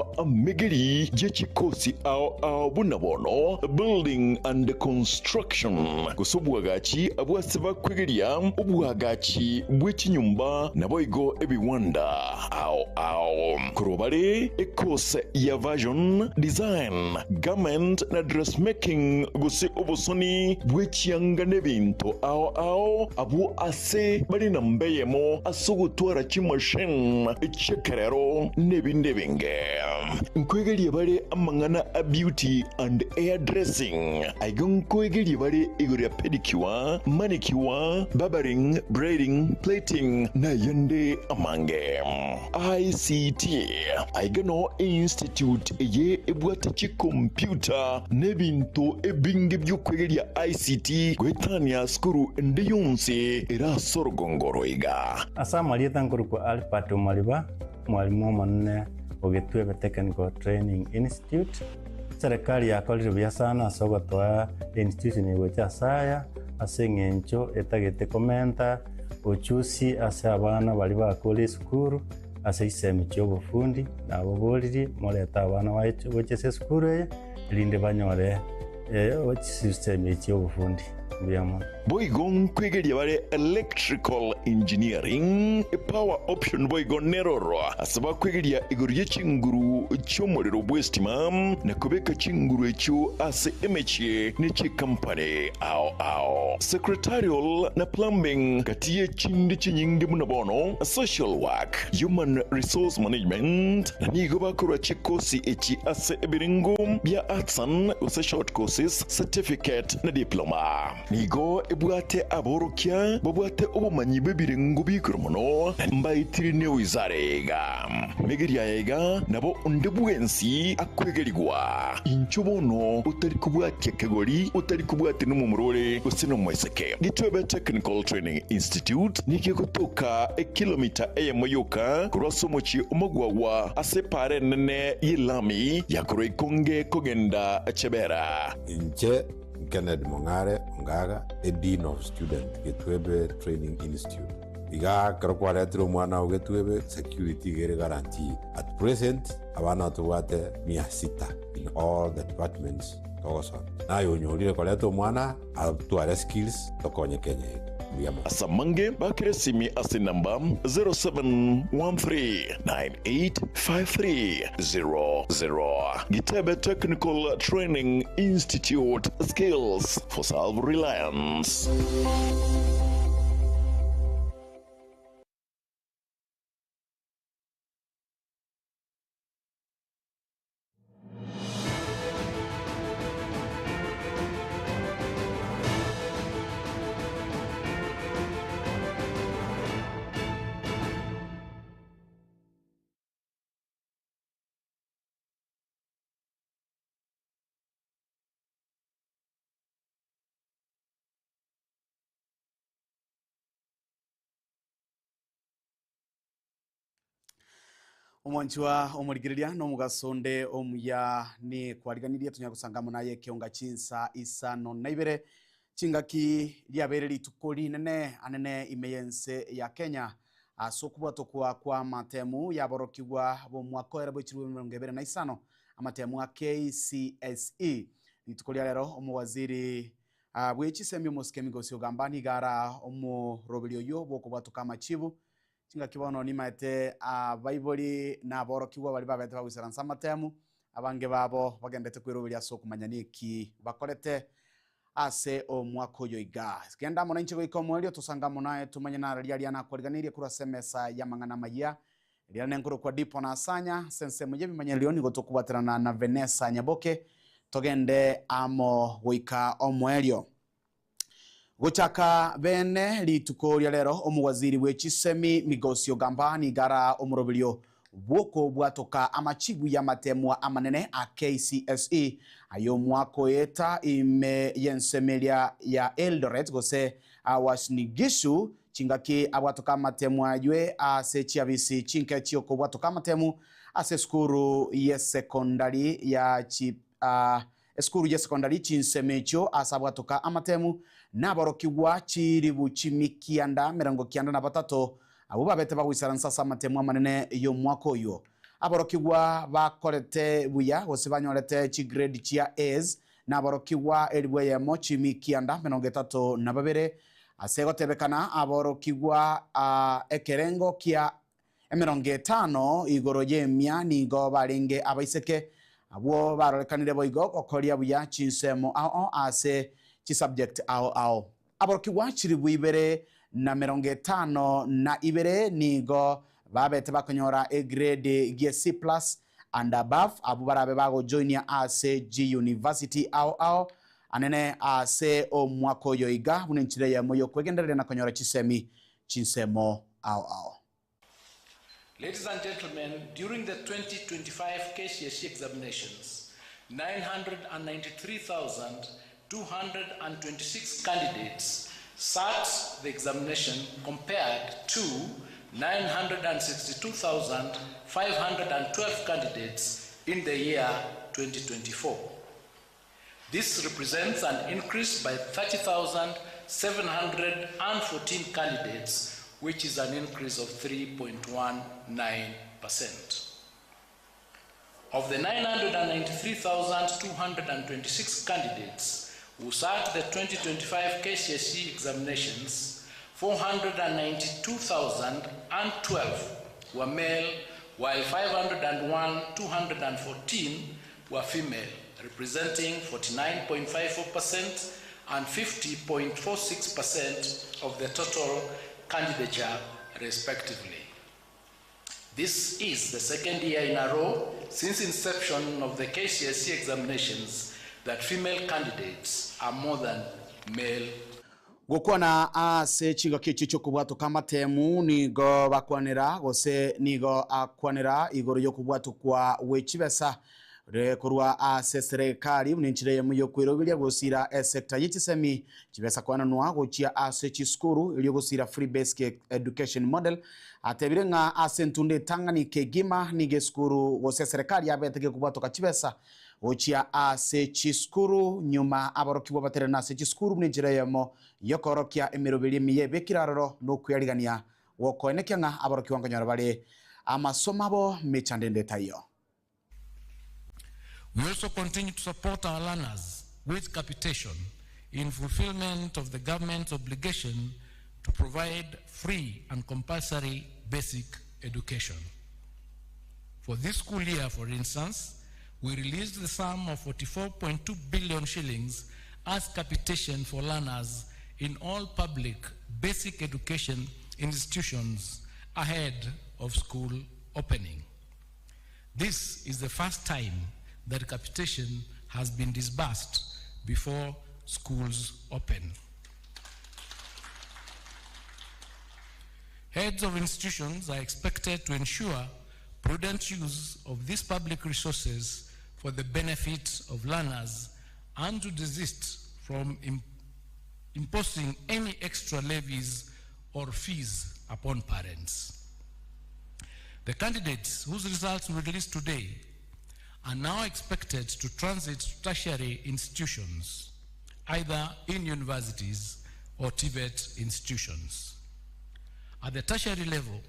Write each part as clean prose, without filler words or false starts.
Bakorwa amegeri ye chikosi ao ao buna bono Building and Construction, gose obwagachi abwo ase bakwegeria obwagachi bwe chinyomba naboigo ebiwanda ao ao. Korwa bare ekose ya Fashion Design, Garment na Dressmaking gose obosoni bwe chianga nebinto ao ao abwo ase bare namba eyemo ase ogotwara chimachine chi'ekerero nebinde ebinge. Nkoegeria bare amang'ana a beauty and hair dressing. Aiga nkoegeria bare igoro ya pedicure, manicure, barbering, braiding, plaiting na ayande amange. ICT, Aiga noo einstitute eye ebwate chikompiuta na ebinto ebinge bi'okwegeria ICT goetania sukuru ende yonsi ere ase orogongo oro iga. Ase amarieta nkorokwa Albert Omariba, omwalimu omonene o Getwebe Technical Training Institute. Eserekari yakorire buya sana ase ogotoa einstitution eye gocha ase aya, ase eng'encho etagete komenta ochusi ase abana baria bakure esukuru, ase chisemi chi'obofundi, naboboririe morete abana baye gocha ase esukuru eye, erinde banyore chisemi echi chi'obofundi. Mbuya mono. Boigo nkwegeria bare Electrical Engineering, Power Option boigo neroro ase bakwegeria igoro ye chinguru chi'omorero bw'estima na kobeka chinguru echio ase emechie ne chikampani ao ao. Secretarial na Plumbing gati ye chinde chinyinge buna bono Social Work, Human Resource Management na nigo bakorwa chikosi echi ase ebirengo bia Artisan gose Short Courses, Certificate na Diploma. Nigo ebwate aborokia babwate obomanyi bw'ebirengo bi'igoro mono, na mbaetire newizara eye iga. Megeria aya iga nabo onde bwensi akwegerigwa. Inchuo bono otari kobwatia kegori, otari kobwatia nomomura ore gose nomoiseke. Gitwebe Technical Training Institute nigo egotoka ekilomita eyemo yoka korwa ase omochie omogwagwa ase epaara enene y'elami ya korwa Ikonge kogenda Chebera. Inche Kennedy Mong'are Ongaga, a Dean of Student, Getwebe Training Institute. Igaa ekero kwaretire omwana oo Getwebe, security iga ere guaranteed. At present, abana tobwate mia sita in all the departments togosoma. Naye onyorire koreta omwana atware skills tokonye Kenya yetu. Mbuya mono. Ase amange bakere esimi ase enamba 0713985300. Gitebe Technical Training Institute, Skills for Self-Reliance. Omwanchwa omorigereria na omogaso onde omuya nikwariganirie tonyare gosanga amo naye ekionga chinsa isano na ibere chingaki riabeire rituko rinene anene ime y'ense ya Kenya ase okobwatokwa kwa amatemu yaborokigwa b'omwaka oere bwe chilifu emerongo ebere na isano amatemu a KCSE. Rituko ria rero omowaziri bwe chisemi omosike Migosi Ogamba nigo ara omoroberi oyio bw'okobwatoka amachibu Chingaki bono nimaete abaibori na aborokigwa baria babete bagoisaransa amatemu, abange babo bagendete kweroberia ase okomanya neki bakorete ase omwaka oyo iga. Genda amo nainche goika omoerio, tosange amo naye tomanye nararia aria nakwariganeirie korwa ase emesa y'amang'ana amayia. Riria nenkorokwa Dipo na Asanya, ase ensemo y'ebimanyererio nigo tokobwaterana na Venesa Nyaboke, togende amo goika omoerio. Gochaka bene rituko ria rero omowaziri bwe chisemi Migosi Ogamba nigo araa omoroberio bw'okobwatoka amachibu y'amatemwa amanene a KCSE ay'omwaka oeta ime y'ensemo eria ya Eldoret gose Uasin Gishu chingaki abwatoka amatemwa aywe ase chiabisi chinke chi'okobwatoka amatemu ase esukuru y'esekondari ya Esukuru y'esekondari chinsemo echio ase abwatoka amatemu naborokigwa chilifu chimikianda merongo kianda na batato, abwo babete bagoisaransa ase amatemu amanene y'omwaka oyio. Aborokigwa bakorete buya gose banyorete chigrade chia A's naborokigwa elifu eyemo chimi kianda 32 ase egotebekana aborokigwa ekerengo kia 50 igoro y'emia nigo barenge abaiseke abwo barorekanire boigo gokoria buya chinsemo ao ase chisubject ao ao. Aborokigwa chilifu ibere na 52 nigo babete bakonyora egrade gie C plus and above abwo barabe bagojoinia ase chiuniversity ao ao anene ase omwaka oyo iga buna enchera eyemo yokwegendereria na konyora chisemi chinsemo ao ao. Ladies and gentlemen, during the 2025 KCSE examinations, 993,226 candidates sat the examination compared to 962,512 candidates in the year 2024. This represents an increase by 30,714 candidates, which is an increase of 3.19%. Of the 993,226 candidates who sat the 2025 KCSE examinations, 492,012 were male, while 501,214 were female, representing 49.54% and 50.46% of the total candidature, respectively. This is the second year in a row since inception of the KCSE examinations that female candidates are more than male. Gokwana ase chingaki echio chi'okobwatoka amatemu nigo bakwanera gose nigo akwanera igoro y'okobwatokwa gwe chibesa ore korwa ase eserekari buna enchera eyemo y'okweroberia gosira esector ye chisemi chibesa koenanwa gochia ase chisukuru erio gosira Free Basic Education Model atebire ng'a ase entunda etang'ani kegima nigo esukuru gose eserekari yabete gekobwatoka chibesa gochia ase chisukuru nyuma aborokigwa batererane ase chisukuru buna enchera eyemo y'okoorokia emeroberi emiya ebekire aroro nokwearigania gwokoenekia ng'a aborokigwa nkonyora bare amasomo abo mechando ende etaiyo. We also continue to support our learners with capitation in fulfillment of the government's obligation to provide free and compulsory basic education. For this school year, for instance, we released the sum of 44.2 billion shillings as capitation for learners in all public basic education institutions ahead of school opening. This is the first time that capitation has been disbursed before schools open. Heads of institutions are expected to ensure prudent use of these public resources for the benefit of learners and to desist from imposing any extra levies or fees upon parents. The candidates whose results we released today are now expected to transit to tertiary institutions, either in universities or TVET institutions. At the tertiary level,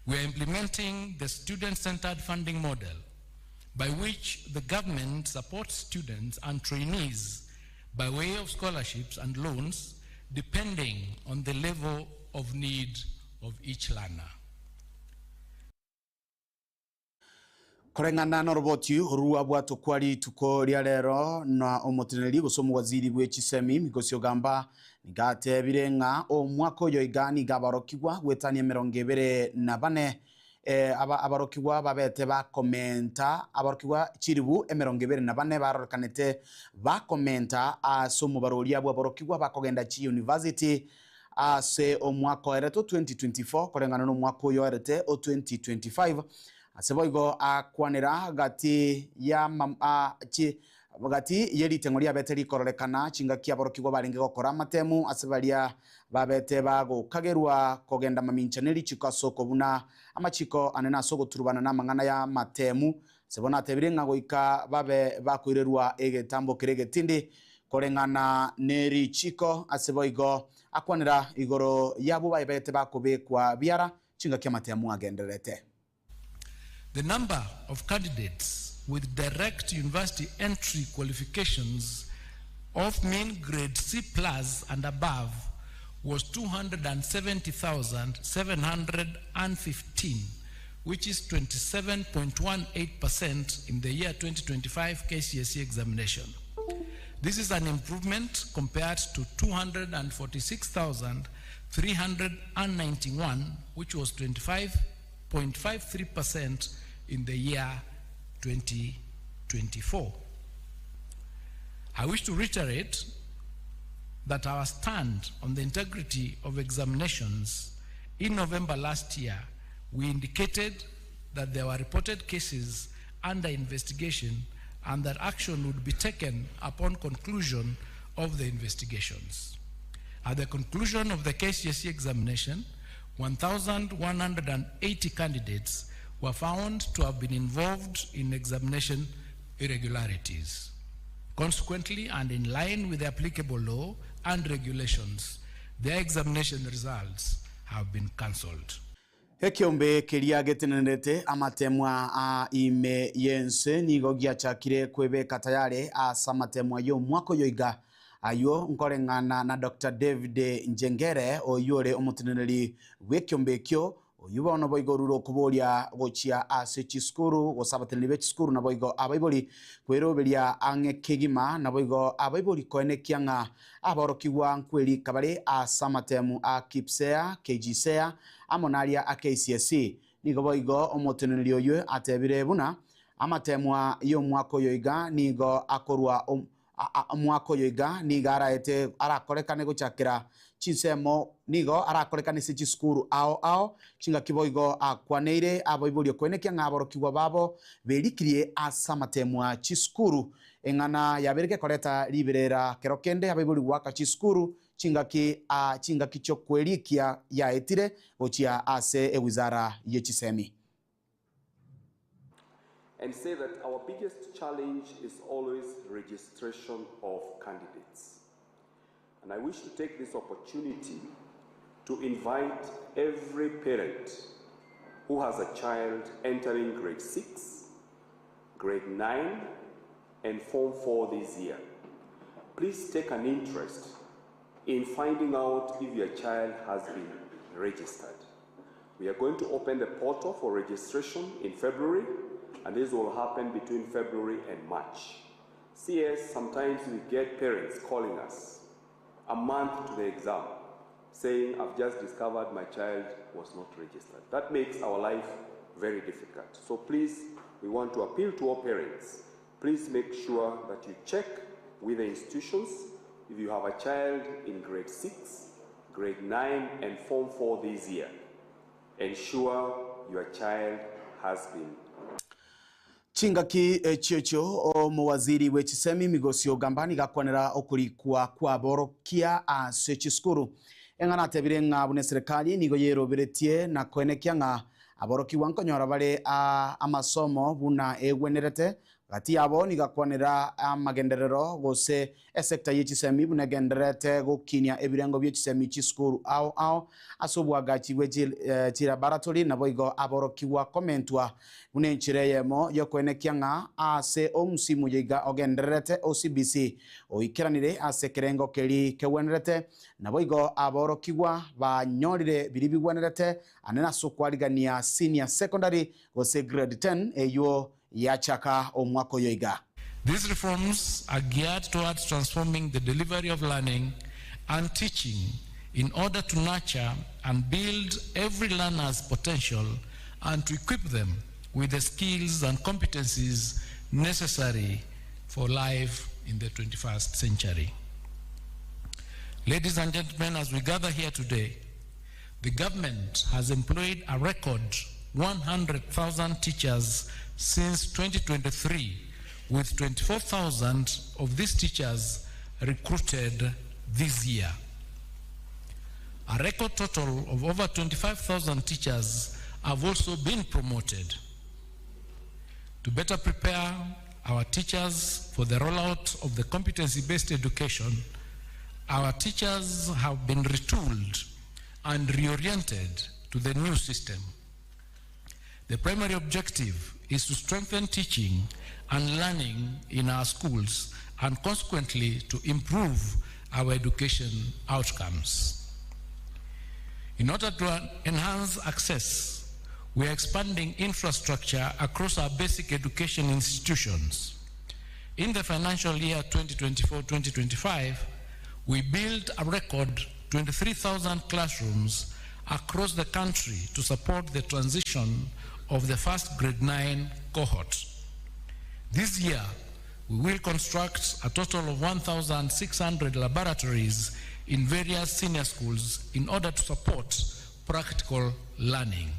we are implementing the student-centered funding model by which the government supports students and trainees by way of scholarships and loans depending on the level of need of each learner. Koreng'ana noroboti rwabwatokwa rituko ria rero na omoteneneri gose omowaziri bwe chisemi Migosi Ogamba nigo atebire ng'a omwaka oyo iga nigo abarokigwa goetania 24 abarokigwa babete bakomenta abarokigwa chiribu 24 barorekanete bakomenta ase omobaroria bw'aborokigwa bakogenda chiuniversity ase omwaka oerete o 2024 koreng'ana na omwaka oyo oerete o 2025 ase boigo akwanera gati ya chi gati yeritengo riabete rikororekana chingaki aborokigwa barenge gokora amatemu ase baria babete bagokagerwa kogenda mamincha nerichiko ase okobuna amachiko anene ase ogoturubana na amang'ana ya matemu ase bono atebire ng'a goika babe bakoirerwa egetambo kere egetindi koreng'ana nerichiko ase boigo akwanera igoro yabo baebete bakobekwa biara chingaki amatemu agendererete. The number of candidates with direct university entry qualifications of mean grade C plus and above was 270,715, which is 27.18% in the year 2025 KCSE examination. This is an improvement compared to 246,391, which was 25.53% in the year 2024. I wish to reiterate that our stand on the integrity of examinations in November last year, we indicated that there were reported cases under investigation and that action would be taken upon conclusion of the investigations. At the conclusion of the KCSE examination, 1,180 candidates were found to have been involved in examination irregularities. Consequently, and in line with the applicable law and regulations, their examination results have been cancelled. Ekeombe keria getenenerete amatemwa a ime y'ense nigo giachakire kwebeka tayare ase amatemwa y'omwaka oyo iga. Aywo nkoreng'ana na Doctor David Njengere oywo ore omoteneneri bw'ekeombe ekio oywo bono boigo orure okoboria gochia ase chisukuru gose abateneneri be chisukuru naboigo abaibori kweroberia ang'e kegima naboigo abaibori koenekia ng'a Aborokigwa nkwerika bare ase amatemu a KPSEA, KJSEA, amo naria a KCSE. Nigo boigo omoteneneri oyio atebire buna amatemwa y'omwaka oyo iga nigo akorwa omwaka oyo iga nigo araete arakorekane gochakera chinsemo nigo arakorekane ase chisukuru ao ao chingaki boigo akwaneire abaibori okoenekia ng'a aborokigwa babo berikirie ase amatemwa chisukuru Eng'ana yabeire gekoreta riberera kero kende abaibori goaka chisukuru chingaki a chingaki chi'okwerikia yaetire gochia ase ewizara ye chisemi. And say that our biggest challenge is always registration of candidates. And I wish to take this opportunity to invite every parent who has a child entering grade 6, grade 9, and form 4 this year. Please take an interest in finding out if your child has been registered. We are going to open the portal for registration in February, and this will happen between February and March. CS, sometimes we get parents calling us a month to the exam saying, I've just discovered my child was not registered. That makes our life very difficult. So please, we want to appeal to all parents. Please make sure that you check with the institutions if you have a child in grade 6, grade 9, and form 4 this year. Ensure your child has been Chingaki echio echio omowaziri bwe chisemi Migosi Ogamba nigo akwanera okorikwa kw'aborokia ase chisukuru. Eng'ana atebire ng'a buna eserekari nigo yeroberetie na koenekia ng'a aborokigwa nkonyora bare amasomo buna egwenerete. Gati yabo nigo akwanera amagenderero gose esecta ye chisemi buna egendererete gokinia ebirengo bie chisemi chisukuru ao ao ase oboagachi bwe chilaboratory naboigo aborokigwa komentwa Buna enchera eyemo y'okoenekia ng'a ase omsimu oyo iga ogendererete o CBC oikeranire ase ekerengo keria kegwenerete, naboigo aborokigwa banyorire biria bigwenerete ane nase okwarigania Senior Secondary gose Grade 10 eyio yachaka omwaka oyo iga. These reforms are geared towards transforming the delivery of learning and teaching in order to nurture and build every learner's potential and to equip them with the skills and competencies necessary for life in the 21st century. Ladies and gentlemen, as we gather here today, the government has employed a record 100,000 teachers since 2023, with 24,000 of these teachers recruited this year. A record total of over 25,000 teachers have also been promoted. To better prepare our teachers for the rollout of the competency-based education, our teachers have been retooled and reoriented to the new system. The primary objective is to strengthen teaching and learning in our schools and consequently to improve our education outcomes. In order to enhance access, we are expanding infrastructure across our basic education institutions. In the financial year 2024-2025, we built a record 23,000 classrooms across the country to support the transition of the first grade 9 cohort. This year, we will construct a total of 1,600 laboratories in various senior schools in order to support practical learning.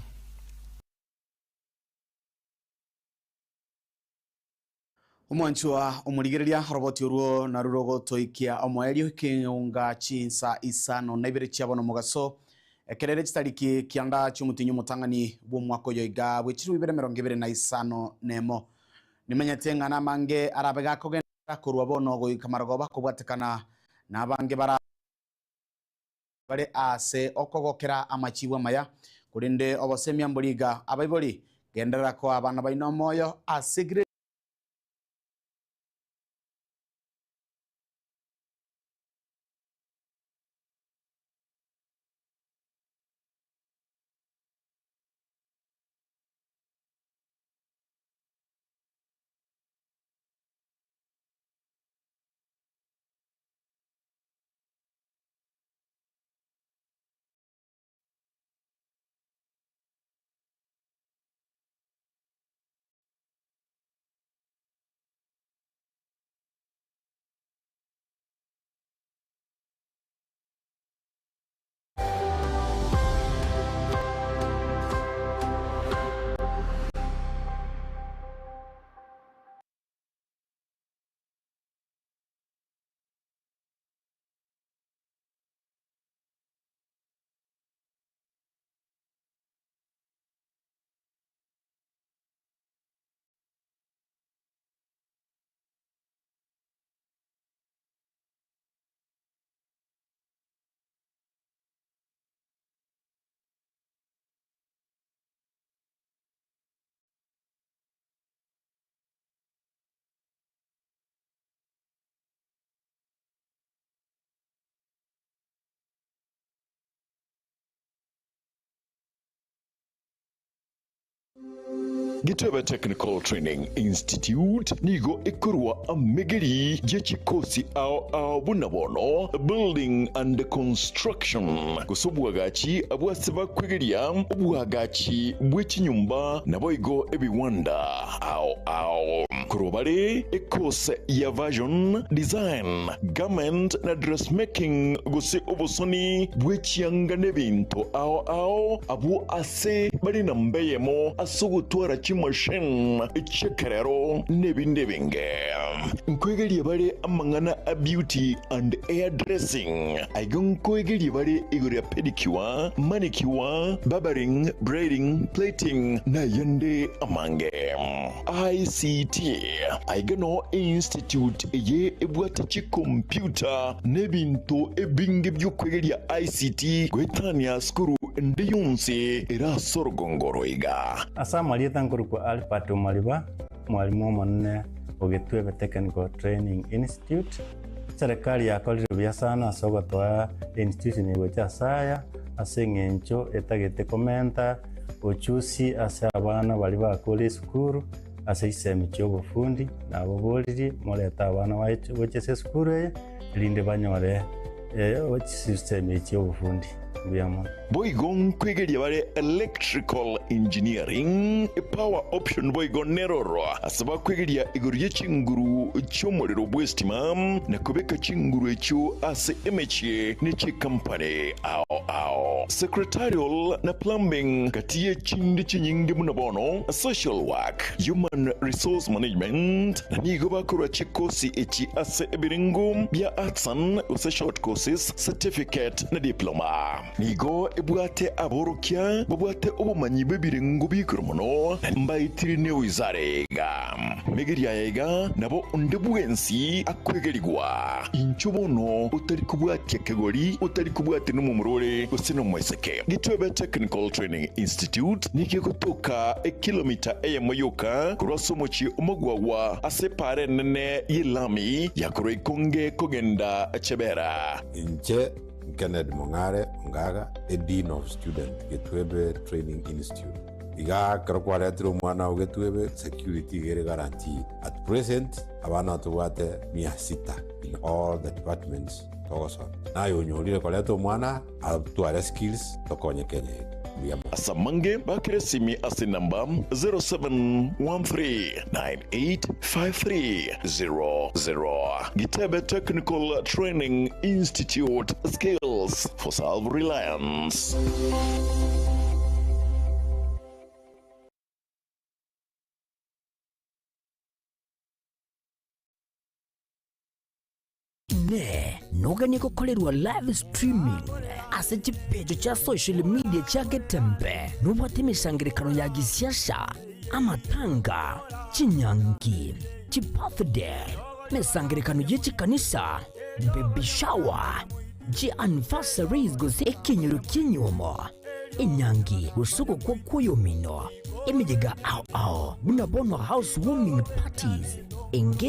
Omwanchwa omorigereria oroboti orwo narwo rogotoikia omoerio ekeunga chinsa isano na ibere chia bono mogaso, ekerere chitariki kianda chi'omotienyi omotang'ani bw'omwaka oyo iga bwe chilifu ibere emerongo ebere na isano nemo. Nimenyete ng'a namange arabe gakogenderera korwa bono goika marogoba kobwatekana nabange bara bare aase okogokera amachibu amaya, korende obosemia mbori iga, Abaibori, genderera koa abana baino omoyo ase grade. Gitebe Technical Training Institute nigo ekorwa amegeri ye chikosi ao ao buna bono Building and Construction, gose obwagachi bw'ase bakwegeria obwagachi bwe chinyomba naboigo ebiwanda ao ao. Korwa bare ekose ya Fashion Design, Garment na Dressmaking gose obosoni bwe chianga n'ebinto ao ao abwo ase bare namba eyemo ase ogotwara chimachine chi'ekerero n'ebinde ebinge. Nkoegeria bare amang'ana a beauty and hair dressing. Aiga nkoegeria bare igoro ya pedicure, manicure, barbering, braiding, plaiting na ayande amange. ICT, Aiga noo einstitute eye ebwate chicomputer na ebinto ebinge bi'okwegeria ICT goetania sukuru ende yonsi ere ase orogongo roiga. Ase amarieta nkorokwa Albert Omariba, omwalimu omonene o Gitwebe Technical Training Institute. Eserekari yakorire buya sana ase ogotoa einstitution eye gocha ase aya, ase eng'encho etagete komenta ochusi ase abana baria bakure esukuru ase chisemi chi'obofundi, naboboririe morete abana baye gocha ase esukuru eye, erinde banyore chisemi chi'obofundi. Mbuya mono. Boigo nkwegeria bare electrical engineering, power option boigo neroro ase bakwegeria igoro ye chinguru chi'omorero bw'estima na kobeka chinguru echio ase emechie ne chikampani ao ao. Secretarial na plumbing gati ye chinde chinyinge buna bono social work, human resource management na nigo bakorwa chikosi echi ase ebirengo bia artisan gose short courses, certificate na diploma. Nigo ebwate aborokia babwate obomanyi bw'ebirengo bi'igoro mono, na mbaetire newizara iga. Megeria aya iga nabo onde bwensi akwegerigwa. Inchuo bono otari kobwatia kegori, otari kobwatia nomomura ore gose nomoiseke. Gitwebe Technical Training Institute nigo egotoka ekilomita eyemo yoka korwa ase omochie omogwagwa ase epaara enene y'elami ya korwa Ikonge kogenda Chebera. Inche Kennedy Mong'are Ongaga, a Dean of Student, Getwebe Training Institute. Iga ekero kwaretire omwana oo Getwebe, security iga ere guaranteed. At present, abana tobwate mia sita in all the departments togosoma. Naye onyorire koreta omwana atware skills tokonye Kenya eye. Mbuya mono. Ase amange bakere esimi ase enamba 0713985300. Gitebe Technical Training Institute, Skills for Self-Reliance. Inee! Noganie gokorerwa live streaming ase chipecho chia social media chia Getembe? Nobwate emesangererekano ya gisiasa, amatanga, chinyangi, chibirthday, emesangererekano ye chikanisa, baby shower, chianniversaries gose ekenyoro ki'enyuomo, enyangi gose ogokwa kw'oyomino, emeyega ao ao buna bono house warming parties, engage.